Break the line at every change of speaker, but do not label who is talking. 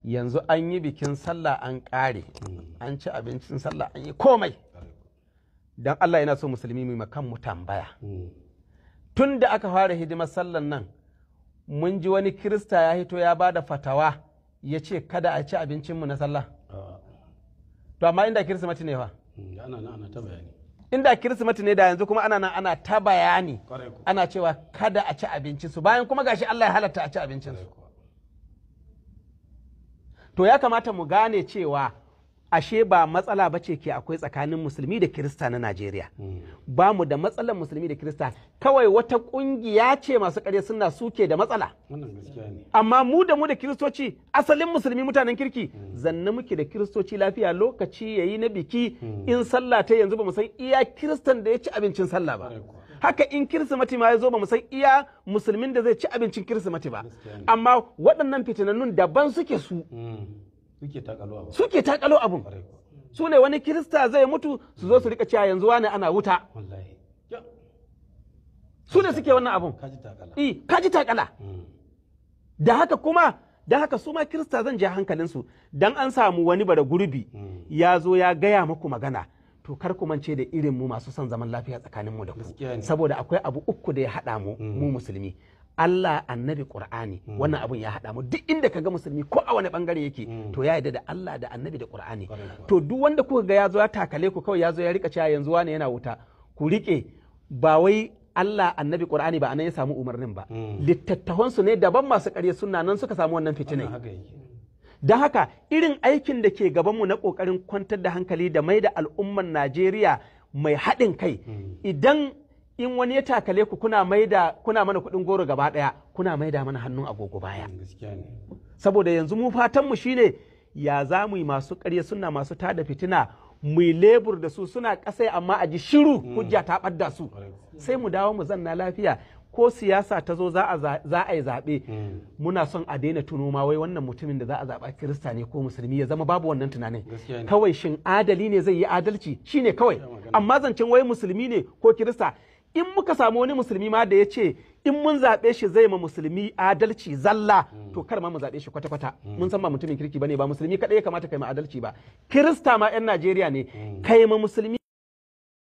Yanzu an yi bikin sallah an ƙare, an ci abincin sallah, an yi komai. Don Allah yana so musulmi mu makan mu tambaya. Tun da aka fara hidimar sallan nan, mun ji wani Kirista ya hito ya ba da fatawa ya ce kada a ci abincinmu na sallah? To amma inda Kirsimeti ne fa?
Ana nan ana ta bayani.
Inda Kirsimeti ne, da yanzu kuma ana nan ana ta bayani, ana cewa kada a ci abincinsu, bayan kuma gashi Allah ya halatta a ci abincinsu. To ya kamata mu gane cewa ashe ba matsala ba ce ke akwai tsakanin musulmi da Kirista na Najeriya. Ba mu da matsalar musulmi da Kirista, kawai wata kungiya ce masu ƙarya suna suke da matsala.
Wannan gaskiya ne.
Amma mu da Kiristoci, asalin musulmi mutanen kirki, zanne muke da Kiristoci lafiya. Lokaci yayi na biki, in sallah ta yanzu, ba mu san iya Kiristan da ya ci abincin sallah ba. Haka in Kirsimati ma ya zo, ba mu san iya musulmin da zai ci abincin Kirsimati ba. Amma waɗannan fitinannun daban suke su.
Suke takalo abu.
Suke takalo abun. Su ne wani Kirista zai mutu su zo su rika cewa yanzu wani ana wuta.
Wallahi.
Su ne suke wannan abun.
Kaji takala.
I, kaji takala. Da haka kuma, da haka su ma Kirista zan ja hankalinsu, dan an samu wani bara gurbi ya zo ya gaya muku magana. To kar ku mance da irin mu masu son zaman lafiya tsakanin mu da ku. Saboda akwai abu uku da ya haɗa mu, mu musulmi. Allah, Annabi, Qur'ani. Wannan abun ya haɗa mu. Duk inda ka ga musulmi, ko a wani bangare yake, to ya yarda da Allah da Annabi da Qur'ani. To duk wanda kuka ga ya zo ya takale ku, kawai ya zo ya rika cewa yanzu wani yana wuta, ku rike, ba wai Allah, Annabi, Qur'ani ba anan ya samu umarnin ba. Littattafan su ne daban, masu ƙarya suna nan suka samu wannan fitinai. Don haka irin aikin da ke gabanmu na ƙoƙarin kwantar da hankali da mai da al'umman Najeriya mai haɗin kai, idan in wani ya takale ku, kuna maida, kuna mana kuɗin goro gaba ɗaya, kuna maida mana hannun agogo baya.
Gaskiya ne.
Saboda yanzu mu fatan mu shine ya za mu yi masu ƙarya suna masu tada fitina mu yi lebur da su suna ƙasai, amma a ji shiru, hujja ta ɓadda su, sai mu dawo mu zanna lafiya. Ko siyasa ta zo za a yi zaɓe, muna son a daina tuno ma wai wannan mutumin da za a zaɓa Kirista ne ko musulmi, ya zama babu wannan tunanin.
Gaskiya ne.
Kawai shin adali ne, zai yi adalci, shine kawai.
Magana.
Amma zancen wai musulmi ne ko Kirista, in muka samu wani musulmi ma da ya ce in mun zaɓe shi zai ma musulmi adalci zalla, to kar ma mu zaɓe shi kwata-kwata. Mun san ba mutumin kirki bane. Ba musulmi kaɗai ya kamata kai ma adalci ba, Kirista ma 'yan Najeriya ne, kai ma musulmi.